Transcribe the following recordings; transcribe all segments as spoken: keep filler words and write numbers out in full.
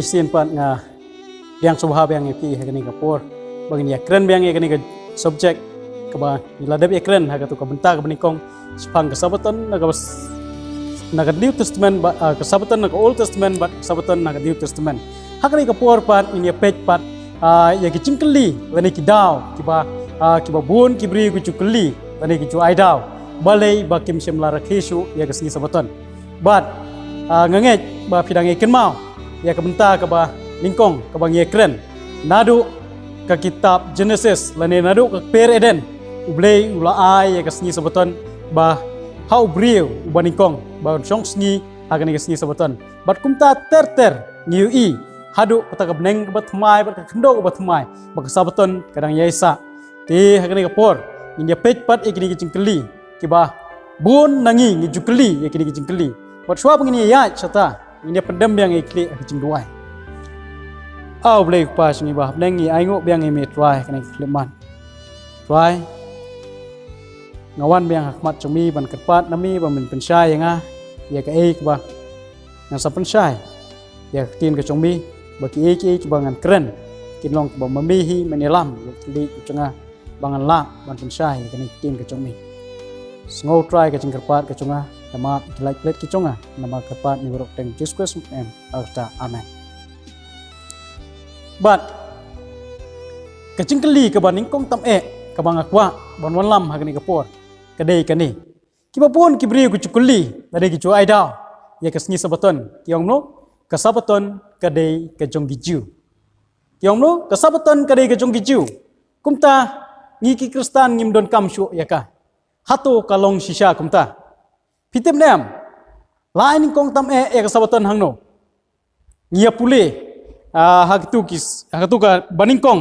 Shisien pat nga pdiang sngewbha biang ïa phi ha kane ka por ba ngin ïa kren biang ïa kane ka subject kaba ngi la dep ïa kren ha katu ka bynta kaba nyngkong shaphang ka Sabaton na ka bas-, na ka New Testament ba, ah, ka Sabaton na ka Old Testament bad ka Sabaton na ka New Testament. Ha kane ka por pat ngin ïa peit pat, ah, ïa ki jingkylli lane ki daw kiba, ah, kiba bun ki briew ki ju kylli lane ki ju ai daw balei ba kim shym la rakhe shuh ïa ka sngi Sabaton. Bad, ah, nga ngeit ba phi dang ïa kynmaw ïa ka bynta kaba nyngkong kaba ngi ïa kren naduh ka kitab Genesis lane naduh ka kper Eden, U Blei u la ai ïa ka sngi Sabaton ba ha u briew uba nyngkong ban shong sngi ha kane ka sngi Sabaton. Bad kumta ter ter ngi ïohi haduh kata ka bneng kaba thymmai bad ka khyndew kaba thymmai ba ka Sabaton ka dang ïai sah. Te ha kane ka por ngin ïa peit pat ïa kine ki jingkylli kiba bun na ngi ngi ju kylli ïa kine ki jingkylli. Bad shuwa ba ngin ïa ïaid shata ngin ïa pyndem biang ïa ki khlieh ha ki jingduwai. A U Blei U Kpa jong ngi ba ha bneng, ngi ainguh biang ïa me Trai ha kane ka khyllipmat. Trai, nga wan biang ha khmat jong me ban kyrpad na me ba men pynshai ïa nga ïa kaei kaba ngan sa pynshai ïa ka ktien ka jong me, ba kiei kiei kiba ngan kren kin long kiba ma me hi men ïalam ïa ka khyllipmat ka jong nga ba ngan lah ban pynshai ïa kane ka ktien ka jong me. Sngew Trai ka jingkyrpad ka jong nga, da map ïa ki lait plet ki jong nga, namar kyrpad ngi baroh kyrteng Jisu Khrist. Amen. Bad ka jingkylli kaba nyngkong tam eh kaba nga kwah ban wanlam ha kane ka por ka dei kane. Kiba bun ki briew ki ju kylli lane ki ju ai daw ïa ka sngi Sabaton, ki ong kumno? Ka Sabaton ka dei ka jong ki Jiw. Ki ong kumno? Ka Sabaton ka dei ka jong ki Jiw. Kumta ngi ki Khristan ngim donkam shuh ïa ka. Hato ka long shisha kumta? Phi tip ne em? La ai nyngkong tam eh ïa ka Sabaton hangno? Ngi ïa pule, ah, ha katu ki s-, ha katu kaba nyngkong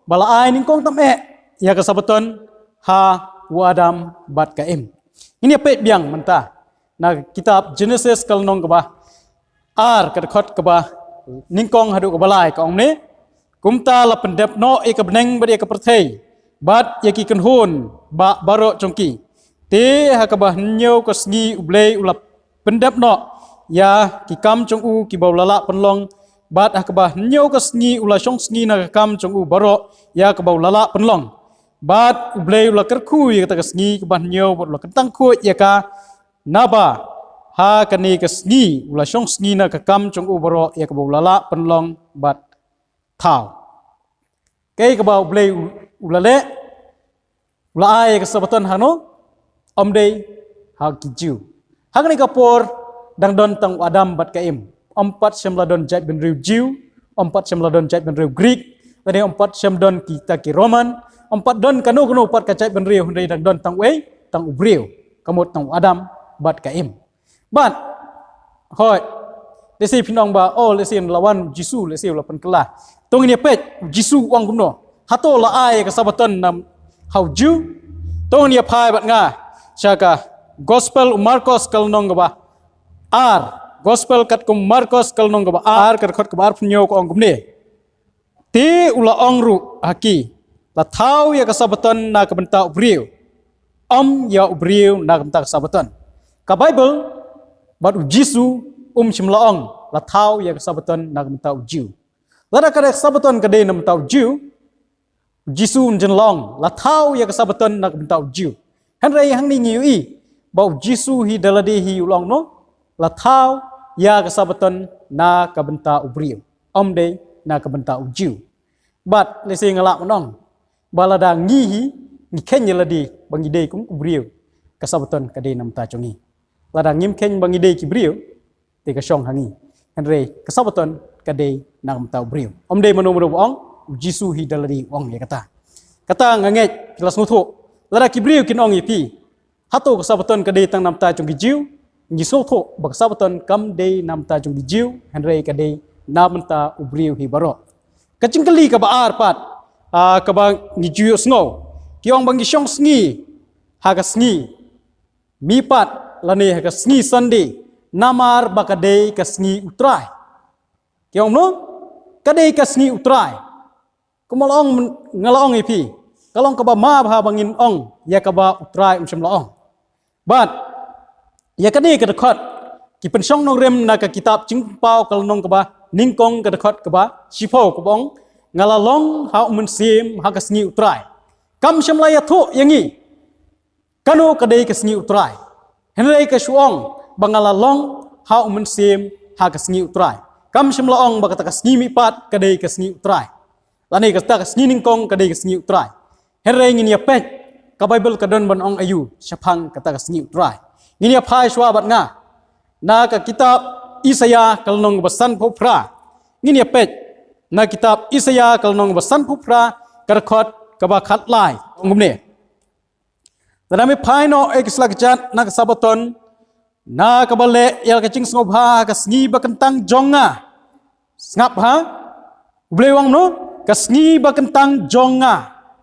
ba la ai nyngkong tam eh ïa ka Sabaton ha u Adam bad ka Im. Ngin ïa peit biang mynta na kitab Genesis ka lynnong kaba ar, ka dkhot kaba nyngkong haduh kaba lai, ka ong kumne: Kumta la pyndep noh ïa ka bneng bad ïa ka pyrthei bad ïa ki kynhun ba baroh jong ki. Te ha kaba hynñiew ka sngi U Blei u la pyndep noh ïa ki kam jong u kiba u la lah pynlong, bad ha kaba hynñiew ka sngi u la shong sngi na ka kam jong u baroh ïa kaba u la lah pynlong. Bad U Blei u la kyrkhu ïa kata ka sngi kaba hynñiew bad u la kyntang khuid ïa ka, naba ha kane ka sngi u la shong sngi na ka kam jong u baroh ïa kaba u la lah pynlong bad thaw. Kaei kaba U Blei u, u la leh, u la ai ka Sabaton hangno? Ym dei ha ki Jiw. Ha kane ka por dang don tang u Adam bad ka Im. Ym pat shym la don jaitbynriew Jiw, ym pat shym la don jaitbynriew Greek, lane ym pat shym don kita ki Roman, ym pat don kano kano pat ka jaitbynriew, hynrei dang don tang uei? Tang u briew. Ka mut tang u Adam bad ka Im. Bad hooid, lehse phin ong ba, oh, lehse la wan u Jisu, lehse u la pynkylla. To ngin ïa peit u Jisu u ong kumno. Hato la ai ka Sabaton na ha u Jiw? To ngin ïa phai bad nga sha ka Gospel u Markos ka lynnong kaba ar. Gospel katkum u Markos ka lynnong kaba ar, ka dkhot kaba arphew hynñiew, ka ong kumne: Te u la ong ruh ha ki, la thaw ïa ka Sabaton na ka bynta u briew, ym ïa u briew na ka bynta ka Sabaton. Ka Baibl bad u Jisu um shym la ong la thaw ïa ka Sabaton na ka bynta u Jiw. Lada ka dei ka Sabaton ka dei na ka bynta u Jiw, u Jisu un jin la ong la thaw ïa ka Sabaton na ka bynta u Jiw. Hynrei hangne ngi ïohi ba u Jisu hi da lade hi u la ong kumno? La thaw ïa ka Sabaton na ka bynta u briew, ym dei na ka bynta u Jiw. Bad lehse nga lah ban ong ba lada ngi hi, ngi kheiñ ïa lade ba ngi dei kum u briew, ka Sabaton ka dei na ka bynta jong ngi. Lada ngim kheiñ ba ngi dei ki briew, te ka shong ha ngi. Hynrei ka Sabaton ka dei na ka bynta u briew. Ym dei mano mano ba ong, u Jisu hi da lade u ong ïa kata. Kata nga ngeit phi la sngewthuh. Lada ki briew kin ong ïa phi, hato ka Sabaton ka dei tang na ka bynta jong ki Jiw? Ngi sngewthuh ba ka Sabaton kam dei na ka bynta jong ki Jiw, hynrei ka dei na ka bynta u briew hi baroh. Ka jingkylli kaba ar pat, ah, kaba ngi ju ïohsngew, ki ong ba ngi shong sngi ha ka sngi Mipat lane ha ka sngi Sunday, namar ba ka dei ka sngi U Trai. Ki ong kumno? Ka dei ka sngi U Trai. Kumba la ong, nga la ong ïa phi, ka long kaba ma bha ba ngin ong ïa kaba U Trai um shym la ong. Bad ïa kane ka dkhot ki pynshong nongrim na ka kitab Jingpynpaw ka lynnong kaba nyngkong ka dkhot kaba shiphew kaba ong, nga la long ha u mynsiem ha ka sngi u Trai. Kam shym la ïathuh ïa ngi kano ka dei ka sngi u Trai. Hynrei ka shu ong ba nga la long ha u mynsiem ha ka sngi u Trai. Kam shym la ong ba kata ka sngi mihpat ka dei ka sngi u Trai, lane kata ka sngi nyngkong ka dei ka sngi u Trai. Hynrei ngin ïa peit ka Baibl ka don ban ong aïu shaphang kata ka sngi u Trai. Ngin ïa phai shuwa bad nga na ka kitab Isaïah ka lynnong ba sanphew phra. Ngin ïa peit na kitab Isaïah ka lynnong ba sanphew phra, ka dkhot kaba khatlai. Ong kumne: Lada me phai noh, eh ki sla kjat, na ka Sabaton, na kaba leh ïa la ka jingsngewbha ha ka sngi ba kyntang jong nga. Sngap ha, U Blei u ong kumno? Ka sngi ba kyntang jong nga.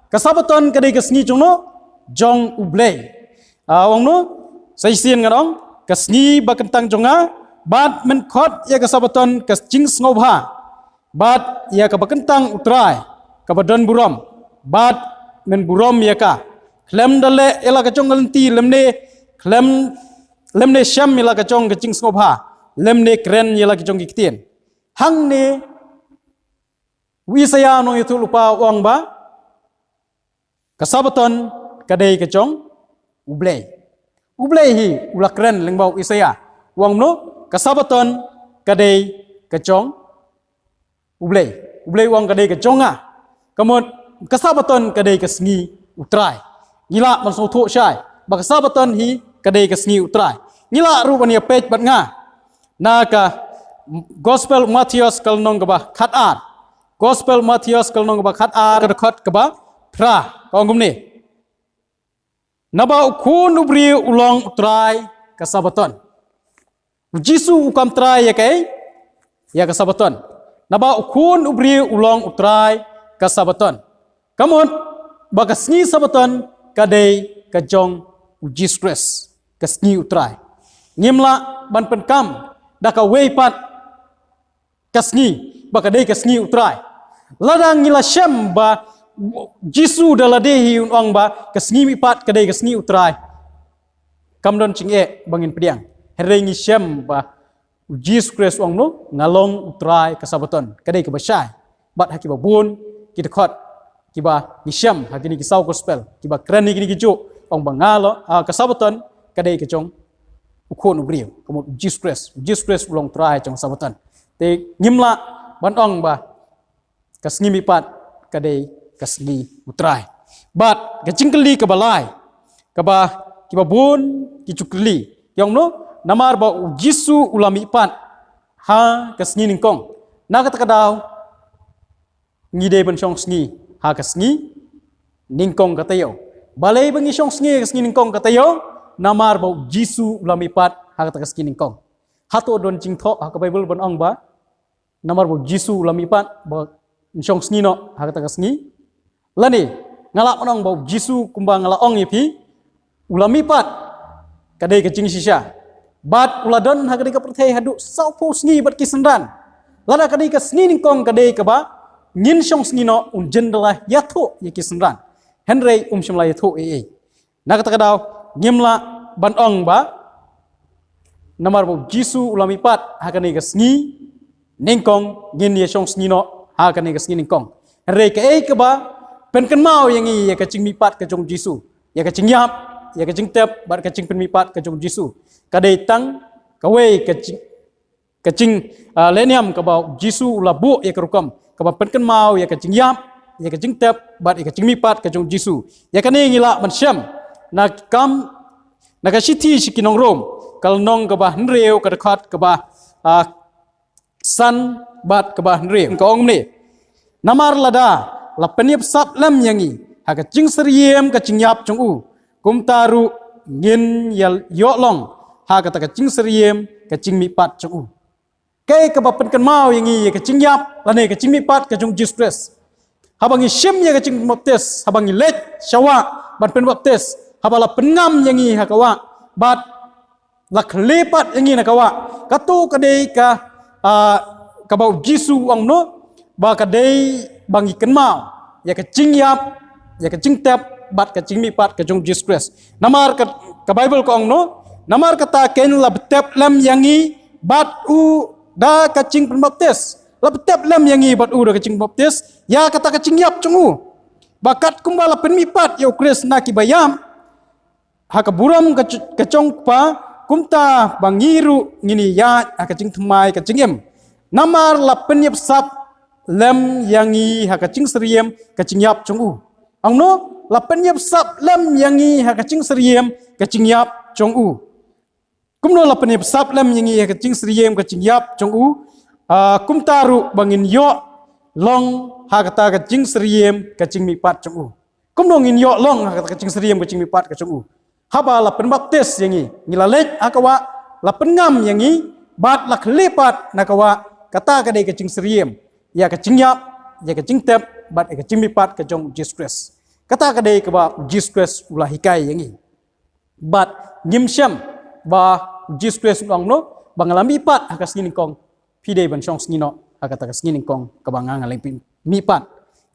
Ka Sabaton ka dei ka sngi jong no, jong U Blei. Ah, u ong kumno? Sa shisien ngan ong, ka sngi ba kyntang jong nga, bad men khot ïa ka Sabaton ka jingsngewbha, bad ïa kaba kyntang u Trai kaba don burom, bad men burom ïa ka. Khlem da leh ïa la ka jong ka lynti, lymne khlem, lymne shem ïa la ka jong ka jingsngewbha, lymne kren ïa la ka jong ki ktien. Hangne u Isaïah u nongïathuhlypa u ong ba ka Sabaton ka dei ka jong U Blei. U Blei hi u la kren lyngba u Isaïah. U ong kumno? Ka Sabaton ka dei ka jong U Blei. U Blei u ong ka dei ka jong nga. Ka mut ka Sabaton ka dei ka sngi u Trai. Ngi lah ban sngewthuh shai ba ka Sabaton hi ka dei ka sngi u Trai. Ngi lah ruh ban ïa peit bad nga na ka Gospel Mathaios ka lynnong kaba khatar. Gospel Mathaios ka lynnong kaba khatar, ka dkhot kaba phra. Ka ong kumne: Naba u Khun u briew u long u Trai ka Sabaton. U Jisu u kam trai ïa kaei? Ïa ka Sabaton. Naba u Khun u briew u long u Trai ka Sabaton. Ka mut ba ka sngi Sabaton ka dei ka jong u Jisu Khrist, ka sngi u Trai. Ngim lah ban pynkam da kawei pat ka sngi ba ka dei ka sngi u Trai. Lada ngi la shem ba Jisu da lade hi un ong ba ka sngi mihpat ka dei ka sngi u Trai, kam don jingeh ba ngin pdiang. Hynrei ngi shem ba u Jisu Khrist u ong kumno? Nga long u Trai ka Sabaton. Ka dei kaba shai. Bad ha kiba bun ki dkhot kiba ngi shem ha kine ki saw Gospel, kiba kren ïa kine ki juh, ong ba nga long, ah, ka Sabaton ka dei ka jong u Khun u briew, ka mut u Jisu Khrist. U Jisu Khrist u long Trai jong ka Sabaton. Te ngim lah ban ong ba ka sngi mihpat ka dei ka sngi u Trai. Bad ka jingkylli kaba lai, kaba kiba bun ki ju kylli, ki ong kumno? Namar ba u Jisu u la mihpat ha ka sngi nyngkong, na kata ka daw ngi dei ban shong sngi ha ka sngi nyngkong ka taïew. Balei ba ngi shong sngi ha ka sngi nyngkong ka taïew? Namar ba u Jisu u la mihpat ha kata ka sngi nyngkong. Hato don jingthoh ha ka Baibl ban ong ba namar ba u Jisu u la mihpat ba ngin shong sngi noh ha kata ka sngi? Lane nga lah ban ong ba u Jisu, kumba nga la ong ïa phi, u la mihpat ka dei ka jingshisha. Bad u la don ha kane ka pyrthei haduh sawphew sngi bad ki synran. Lada ka dei ka sngi nyngkong ka dei kaba ngin shong sngi noh, un jin da la ïathuh ïa ki synran. Hynrei um shym la ïathuh ei ei. Na kata ka daw ngim lah ban ong ba namar ba u Jisu u la mihpat ha kane ka sngi nyngkong ngin ïa shong sngi noh ha kane ka sngi nyngkong. Hynrei kaei kaba pynkynmaw ïa ngi ïa ka jingmihpat ka jong u Jisu, ïa ka jingïap, ïa ka jingtep bad ka jingpynmihpat ka jong u Jisu, ka dei tang kawei ka jing, ka jing, ah, lehniam kaba u Jisu u la buh ïa ka rukom kaba pynkynmaw ïa ka jingïap, ïa ka jingtep bad ïa ka jingmihpat ka jong u Jisu. Ïa kane ngi lah ban shem na kam, na ka shithi sha ki nong Rom, ka lynnong kaba hynriew, ka dkhot kaba, ah, san bad kaba hynriew. Ka ong kumne: Namar lada la pynïapsap lem ïa ngi ha ka jingsyriem ka jingïap jong u, kumta ruh ngin ïa ïoh long ha kata ka jingsyriem ka jingmihpat jong u. Kaei kaba pynkynmaw ïa ngi ïa ka jingïap lane ka jingmihpat ka jong u Jisu Khrist? Haba ngi shim ïa ka jingbaptis, haba ngi leit sha wah ban pynbaptis, haba la pynngam ïa ngi ha ka wah bad la khleh pat ïa ngi na ka wah, kato ka dei ka, ah, kaba u Jisu u ong kumno? Ba ka dei ba ngi kynmaw ïa ka jingïap, ïa ka jingtep bad ka jingmihpat ka jong u Jisu Khrist. Namar ka, ka Baibl ka ong kumno? Namar kata kein la btep lem ïa ngi bad u da ka jingpynbaptis. La pyntip lem ïa ngi bad u da ka jingpynbaptis ïa kata ka jingïap jong u, ba katkumba la pynmihpat ïa u Khrist na kiba ïap ha ka burom ka, ka jong u Kpa, kumta ba ngi ruh ngin ïaid ha ka jingthymmai ka jingim. Namar la pynïapsap lem ïa ngi ha ka jingsyriem ka jingïap jong u. Ong no, la pynïapsap lem ïa ngi ha ka jingsyriem ka jingïap jong u. Kumno la pynïapsap lem ïa ngi ha ka jingsyriem ka jingïap jong u? Ah, kumta ruh ba ngin ïoh long ha kata ka jingsyriem ka jingmihpat jong u. Kumno ngin ïoh long ha kata ka jingsyriem ka jingmihpat ka jong u? Haba la pynbaptis ïa ngi, ngi la leit ha ka wah, la pynngam ïa ngi, bad la khleh pat na ka wah, kata ka dei ka jingsyriem ïa ka jingïap, ïa ka jingtep, bad ïa ka jingmihpat ka jong u Jisu Khrist. Kata ka dei kaba u Jisu Khrist u la hikai ïa ngi. Bad ngim shem ba u Jisu Khrist u ong no, ba nga la mihpat ha ka sngi nyngkong, phi dei ban shong sngi noh ha kata ka sngi nyngkong kaba nga nga la mihpat.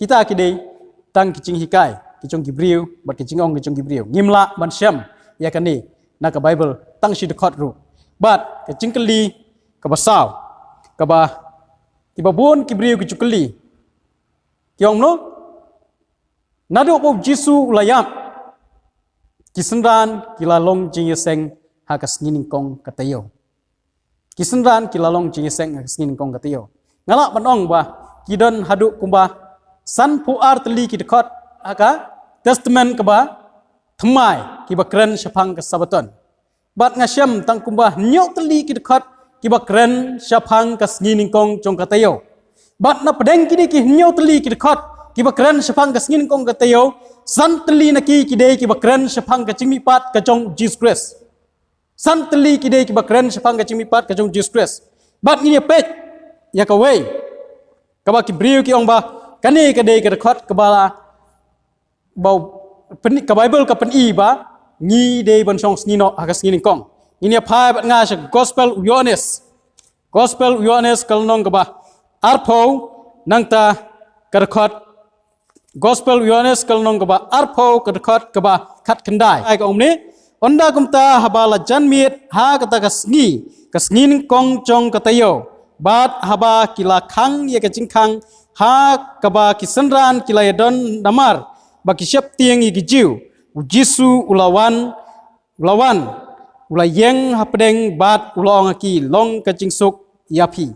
Kita ki dei tang ki jinghikai ki jong ki briew bad ki jingong ki jong ki briew. Ngim lah ban shem ïa kane na ka Baibl tang shi dkhot ruh. Bad ka jingkylli kaba saw, kaba, kiba bun ki briew ki ju kylli, ki ong no, naduh ba u Jisu u la ïap, ki synran ki la long jingïaseng ha ka sngi nyngkong ka taïew. Ki synran ki la long jingïaseng ha ka sngi nyngkong ka taïew. Nga lah ban ong ba ki don haduh kumba sanphew ar tylli ki dkhot ha ka Testament kaba Thymmai kiba kren shaphang ka Sabaton. Bad nga shem tang kumba hynñiew tylli ki dkhot kiba kren shaphang ka sngi nyngkong jong ka taïew. Bad na pdeng kine ki hynñiew tylli ki dkhot kiba kren shaphang ka sngi nyngkong ka taïew, san tylli na ki ki dei kiba kren shaphang ka jingmihpat ka jong u Jisu Khrist. San tylli ki dei kiba kren shaphang ka jingmihpat ka jong u Jisu Khrist. Bad ngin ïa peit ïa kawei kaba ki briew ki ong ba kane ka dei ka dkhot kaba la, ba u pyn-, ka Baibl ka pyni ba ngi dei ban shong sngi noh ha ka sngi nyngkong. Ngin ïa phai bad nga sha Gospel u Ïoannis. Gospel u Ïoannis ka lynnong kaba arphew, nangta ka dkhot, Gospel u Ïoannis ka lynnong kaba arphew, ka dkhot kaba khatkhyndai. Ai ka ong kumne, ynda kumta haba la jan miet ha kata ka sngi, ka sngi nyngkong jong ka taïew, bad haba ki la khang ïa ka jingkhang ha kaba ki synran ki la ïadon namar ba ki sheptieng ïa ki Jiw, u Jisu u la wan, u la wan, u la ïeng hapdeng bad u la ong ha ki, long ka jingsuk ïa phi.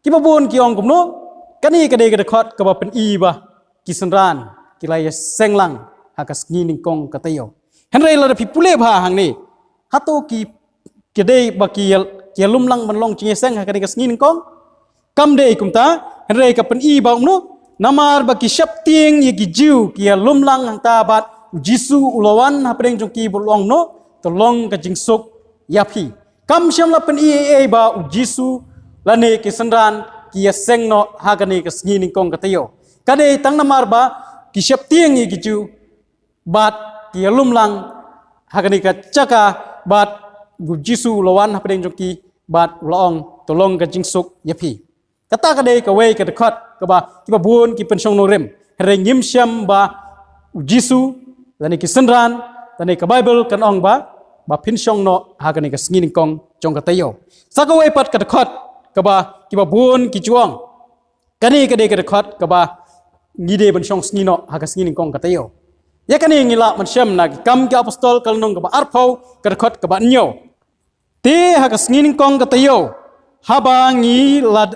Kiba bun ki ong kumno, kane ka dei ka dkhot kaba pyni ba ki synran ki la ïaseng lang ha ka sngi nyngkong ka taïew. Hynrei lada phi pule bha hangne, hato ki, ki dei ba ki ïa, ki ïalum lang ban long jingïaseng ha kane ka sngi nyngkong? Kam dei kumta, hynrei ka pyni ba kumno, namar ba ki sheptieng ïa ki Jiw ki ïalum lang hangta bad u Jisu u la wan hapdeng jong ki bad u ong kumno, to long ka jingsuk ïa phi. Kam shym la pyni ei ei ba u Jisu lane ki synran ki ïaseng noh ha kane ka sngi nyngkong ka taïew. Ka dei tang namar ba ki sheptieng ïa ki Jiw bad ki ïalum lang ha kane ka jaka bad u Jisu u la wan hapdeng jong ki bad u la ong, to long ka jingsuk ïa phi. Kata ka dei kawei ka dkhot kaba kiba bun ki pynshong nongrim. Hynrei ngim shem ba u Jisu lane ki synran lane ka Baibl kan ong ba, ba phin shong noh ha kane ka sngi nyngkong jong ka taïew. Sa kawei pat ka dkhot kaba kiba bun ki ju ong, kane ka dei ka dkhot kaba ngi dei ban shong sngi noh ha ka sngi nyngkong ka taïew. Ïa kane ngi lah ban shem na ki Kam ki Apostol ka lynnong kaba arphew, ka dkhot kaba hynñiew. Te ha ka sngi nyngkong ka taïew, haba ngi la,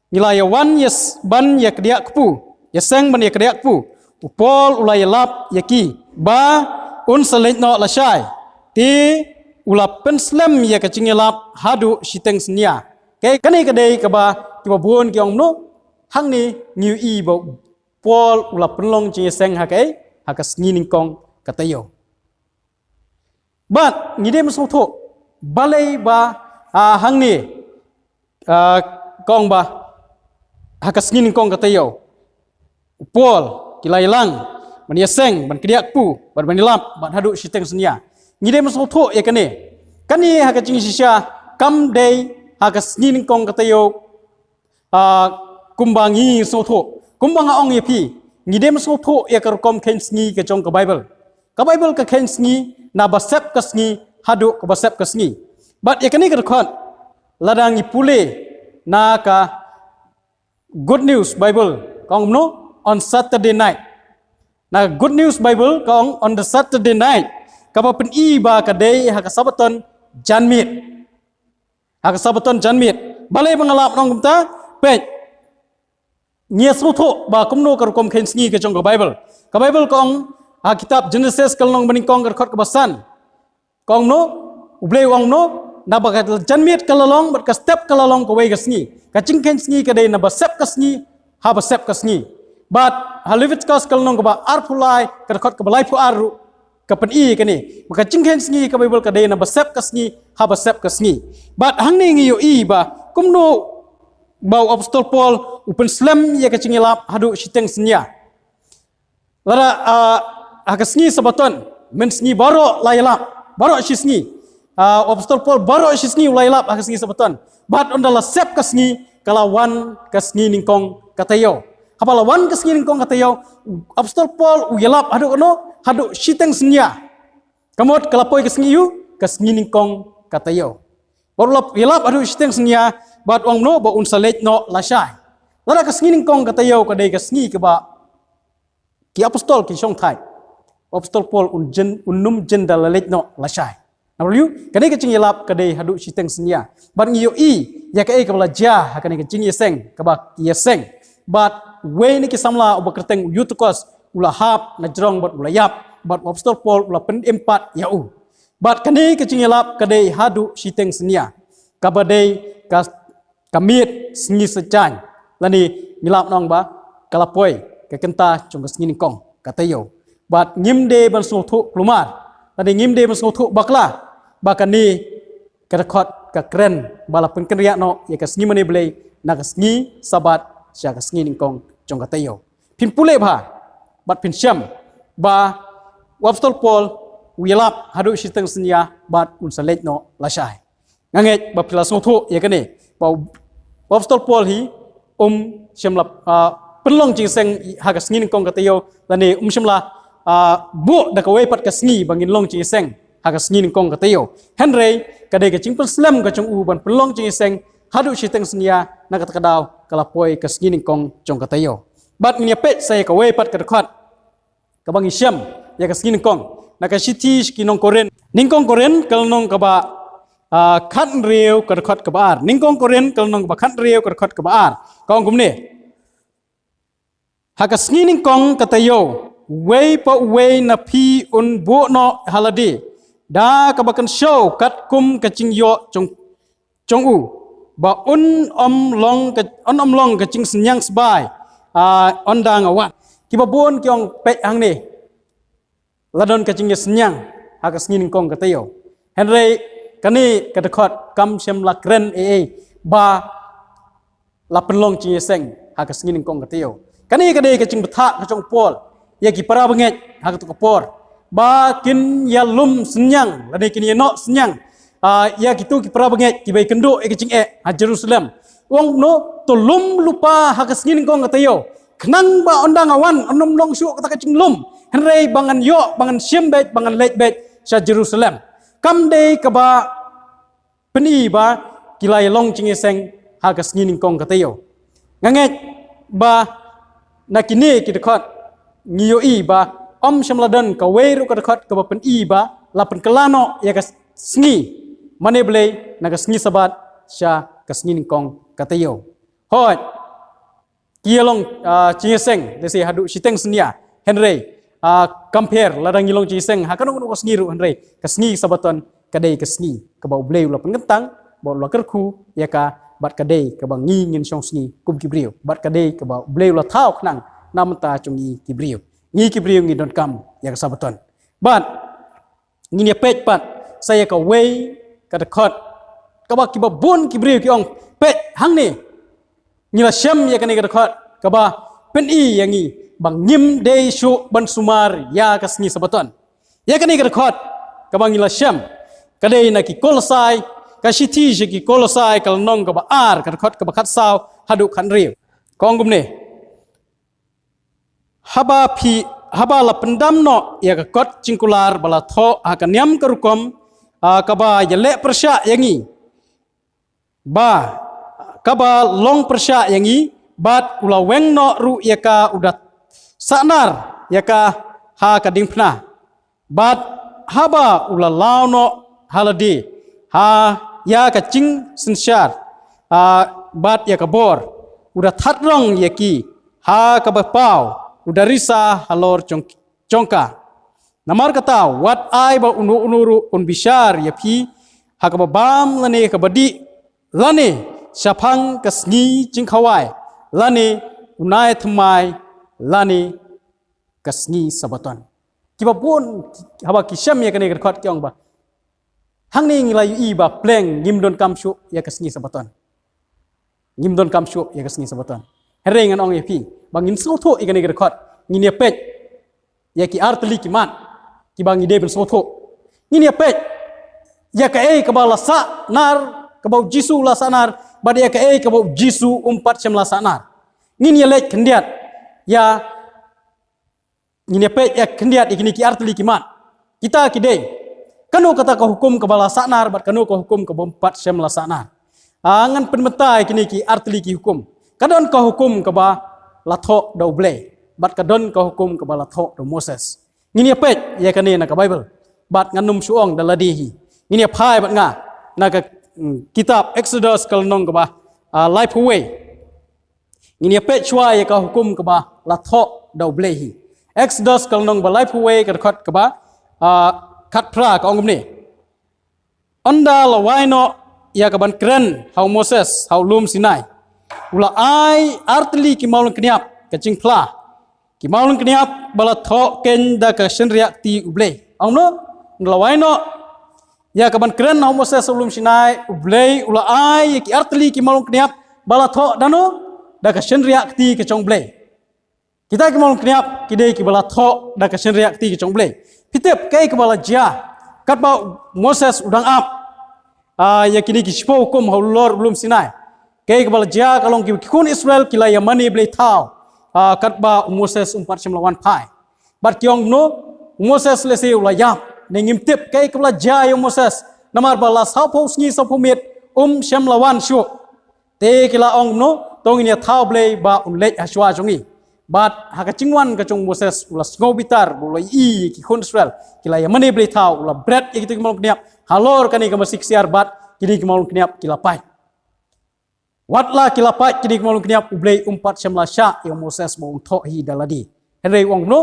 ngi la ïa wan ïa s-, ban ïa kdiah kpu, ïaseng ban ïa kdiah kpu, u Paul u la ïalap ïa ki ba un sa leit noh lashai. Te u la pynslem ïa ka jingïalap haduh shiteng synñia. Ka, kane ka dei kaba kiba bun ki ong kumno, hangne ngi ïohi ba u Paul u la pynlong jingïaseng ha ka, ha ka sngi nyngkong ka taïew. Bad ngi dei ban sngewthuh balei ba, ah, hangne, ah, ka ong ba ha ka sngi nyngkong ka taïew u Paul ki la ïalang ban ïaseng ban kdiah kpu bad ban ïalap bad haduh shiteng synñia. Ngi dei ban sngewthuh ïa kane. Kane ha ka jingshisha kam dei ha ka sngi nyngkong ka taïew, ah, kumba ngi sngewthuh. Kumba nga ong ïa phi, ngi dei ban sngewthuh ïa ka rukom kheiñ sngi ka jong ka Baibl. Ka Baibl ka kheiñ sngi na ba sep ka sngi haduh kaba sep ka sngi. Bad ïa kane ka dkhot, lada ngi pule na ka Good News Bible ka ong kumno, on Saturday night. Na Good News Bible ka ong on the Saturday night, kaba pyni ba ka dei ha ka Sabaton janmiet. Ha ka Sabaton janmiet. Balei ba nga lap nong kumta? Peit. Ngi sngewthuh ba kumno ka rukom kheiñ sngi ka jong ka Bible. Ka Bible ka ong ha kitab Genesis ka lynnong banyngkong ka dkhot kaba san. Ka ong kumno, U Blei u ong kumno, naba ka janmiet ka la long, bad ka step ka la long kawei ka sngi. Ka jingkheiñ sngi ka dei naba sep ka sngi, haba sep ka sngi. Bad ha Leviticus ka lynnong kaba arphew lai, ka dkhot kaba laiphew ar ruh, ka pyni kane. Ba ka jingkheiñ sngi ka Bible ka dei naba sep ka sngi, haba sep ka sngi. Bad hangne ngi ïohi ba, kumno ba u Apostol Paul, u pynslem ïa ka jingïalap haduh shiteng synñia. Lada, ah, ha ka sngi Sabaton, mynsngi baroh la ïalap, baroh shi sngi. Ah, u Apostol Paul baroh shi sngi u la ïalap ha ka sngi Sabaton. Bad ynda la sep ka sngi, ka la wan ka sngi nyngkong ka taïew. Haba la wan ka sngi nyngkong ka taïew, u Apostol Paul u ïalap haduh kano, haduh shiteng synñia. Ka mut ka la poi ka sngi ïu, ka sngi nyngkong ka taïew. Bad u la ïalap haduh shiteng synñia, bad u ong kumno ba un sa leit noh lashai. Lada ka sngi nyngkong ka taïew ka dei ka sngi kaba ki apostol ki shongthait. Apostol Paul un jin, un ym jin da la leit noh lashai. Namar ïu, kane ka jingïalap ka dei haduh shiteng synñia. Bad ngi ïohi ïa kaei kaba la jia ha kane ka jingïaseng kaba ki ïaseng. Bad uwei na ki samla uba kyrteng u Eutychus u la hap na jrong bad u la ïap. Bad u Apostol Paul u la pynim pat ïa u. Bad kane ka jingïalap ka dei haduh shiteng synñia. Kaba dei ka ka miet sngi Saitjaiñ, lane ngi lap nong ba ka la poi ka kynta jong ka sngi nyngkong ka taïew. Bad ngim dei ban sngewthuh kulmar, lane ngim dei ban sngewthuh bakla ba kane ka dkhot ka kren ba la pynkynriah noh ïa ka sngi mane Blei na ka sngi Sabat sha ka sngi nyngkong jong ka taïew. Phin pule bha bad phin shem ba u Apostol Paul u ïalap haduh shiteng synñia bad un sa leit noh lashai. Nga ngeit ba phi la sngewthuh ïa kane ba u Apostol Paul hi um shym la, ah, pynlong jingïaseng ha ka sngi nyngkong ka taïew, lane um shym la, ah, buh da kawei pat ka sngi ba ngin long jingïaseng ha ka sngi nyngkong ka taïew. Hynrei ka dei ka jingpynslem ka jong u ban pynlong jingïaseng haduh shiteng synñia, na kata ka daw ka la poi ka sngi nyngkong jong ka taïew. Bad ngin ïa peit sa ïa kawei pat ka dkhot kaba ngi shem ïa ka sngi nyngkong na ka shithi sha ki nong Korinth. Nyngkong Korinth ka lynnong kaba, ah, khathynriew ka dkhot kaba ar. Nyngkong Korinth ka lynnong kaba khathynriew ka dkhot kaba ar. Ka ong kumne. Ha ka sngi nyngkong ka taïew, uwei pa uwei na phi un buh noh ha lade da kaba kynshew katkum ka jingïoh jong jong u, ba un ym long ka, un ym long ka jingsynñiang sbai, ah, ynda nga wan. Kiba bun ki ong peit hangne la don ka jingïasynñiang ha ka sngi nyngkong ka taïew. Hynrei kane ka dkhot kam shym la kren ei ei ba la pynlong jingïaseng ha ka sngi nyngkong ka taïew. Kane ka dei ka jingbthah ka jong u Paul ïa ki para bangeit ha kato ka por ba kin ïalum synñiang lane kin ïanoh synñiang, ah, ïa kito ki para bangeit kiba ïakynduh ïa ka jingeh ha Jerusalem. U ong kumno, to lum lypa ha ka sngi nyngkong ka taïew, khnang ba ynda nga wan un ym long shuh kata ka jinglum, hynrei ba ngan ïoh, ba ngan shim beit, ba ngan leit beit sha Jerusalem. Kam dei kaba pyni ba ki la ïalong jingïaseng ha ka sngi nyngkong ka taïew. Nga ngeit ba na kine ki dkhot ngi ïohi ba ym shym la don kawei ruh ka dkhot kaba pyni ba la pynkylla noh ïa ka sngi mane Blei na ka sngi Sabat sha ka sngi nyngkong ka taïew. Hooid, ki ïalong, ah, jingïaseng lehse haduh shiteng synñia, hynrei, ah, kam pher lada ngi long jingïaseng ha kano kano ka sngi ruh, hynrei ka sngi Sabaton ka dei ka sngi kaba U Blei u la pynkyntang, ba u la kyrkhu ïa ka, bad ka dei kaba ngi ngin shong sngi kum ki briew, bad ka dei kaba U Blei u la thaw khnang na bynta jong ngi ki briew. Ngi ki briew ngi donkam ïa ka Sabaton. Bad ngin ïa peit pat sa ïa kawei ka dkhot kaba kiba bun ki briew ki ong, peit hangne. Ngi la shem ïa kane ka dkhot kaba pyni ïa ngi ba ngim dei shuh ban sumar ïa ka sngi Sabaton. Ïa kane ka dkhot kaba ngi la shem ka dei na ki Kolosai, ka shithi sha ki Kolosai ka lynnong kaba ar, ka dkhot kaba khatsaw haduh khathynriew. Ka ong kumne. Haba phi, haba la pyndam noh ïa ka kot jingkular ba la thoh ha ka niam ka rukom, ah, kaba ïaleh pyrshah ïa ngi, ba kaba long pyrshah ïa ngi, bad u la weng noh ruh ïa ka u da sahnar ïa ka ha ka diengphna. Bad haba u la law noh ha lade ha ïa ka jingsynshar, ah, bad ïa ka bor, u da thad rong ïa ki ha kaba paw, u da risa halor jong, jong ka. Namar kata, wat ai ba uno uno ruh un bishar ïa phi ha kaba bam lane kaba dih, lane shaphang ka sngi jingkhawai, lane u nai thymmai, lane ka sngi Sabaton. Kiba bun, haba ki shem ïa kane ka dkhot ki ong ba, hangne ngi la ïohi ba pleng ngim donkam shuh ïa ka sngi Sabaton. Ngim donkam shuh ïa ka sngi Sabaton. Hynrei ngan ong ïa phi ba ngin sngewthuh ïa kane ka dkhot, ngin ïa peit ïa ki artylli ki mat kiba ngi dei ban sngewthuh. Ngin ïa peit ïa kaei kaba la sahnar, kaba u Jisu u la sahnar, bad ïa kaei kaba u Jisu um pat shym la sahnar. Ngin ïa leit khyndiat ïa, ngin ïa peit ïa khyndiat ïa kine ki artylli ki mat. Kita ki dei, kano kata ka hukum kaba la sahnar bad kano ka hukum kaba um pat shym la sahnar. Ah, ngan pynmynta ïa kine ki artylli ki hukum. Ka don ka hukum kaba la thoh da U Blei, bad ka don ka hukum kaba la thoh da u Moses. Ngin ïa peit ïa kane na ka Baibl, bad ngan ym shu ong da lade hi. Ngin ïa phai bad nga na ka, mm, kitab Exodus ka lynnong kaba, ah, laiphew wei. Ngin ïa peit shuwa ïa ka hukum kaba la thoh da U Blei hi. Exodus ka lynnong ba laiphew wei, ka dkhot kaba, ah, khatphra, ka ong kumne: Ynda la wai noh ïa ka ban kren ha u Moses ha u lum Sinai, u la ai artylli ki mawlyngkniap ka jingphla, ki mawlyngkniap ba la thoh keiñ da ka shynriah kti U Blei. Ong noh, ynda la wai noh ïa ka ban kren ha u Moses ha u lum Sinai, U Blei u la ai ïa ki artylli ki mawlyngkniap ba la thoh da no, da ka shynriah kti ka jong U Blei. Kita ki mawlyngkniap ki dei kiba la thoh da ka shynriah kti ka jong U Blei. Phi tip kaei kaba la jia katba u Moses u dang ap, ah, ïa kine ki shiphew hukum halor u lum Sinai? Kaei kaba la jia ka long ki, ki khun Israel ki la ïa mane blei thaw, ah, katba u Moses um pat shym la wan phai. Bad ki ong kumno? U Moses lehse u la ïap, ne ngim tip kaei kaba la jia ïa u Moses. Namar ba la sawphew sngi sawphew miet um shym la wan shuh. Te ki la ong kumno? To ngin ïa thaw blei ba un leit ha shuwa jong ngi. Bad ha ka jingwan ka jong u Moses, u la sngew bitar ba u la ïohi ïa ki khun Israel ki la ïa mane blei thaw, u la bret ïa kito ki mawlyngkniap halor kane ka masi ksiar, bad kine ki mawlyngkniap ki la pait. Wat la ki la pait kine ki mawlyngkniap, U Blei um pat shym la shah ïa u Moses ba un thoh hi da lade. Hynrei u ong kumno?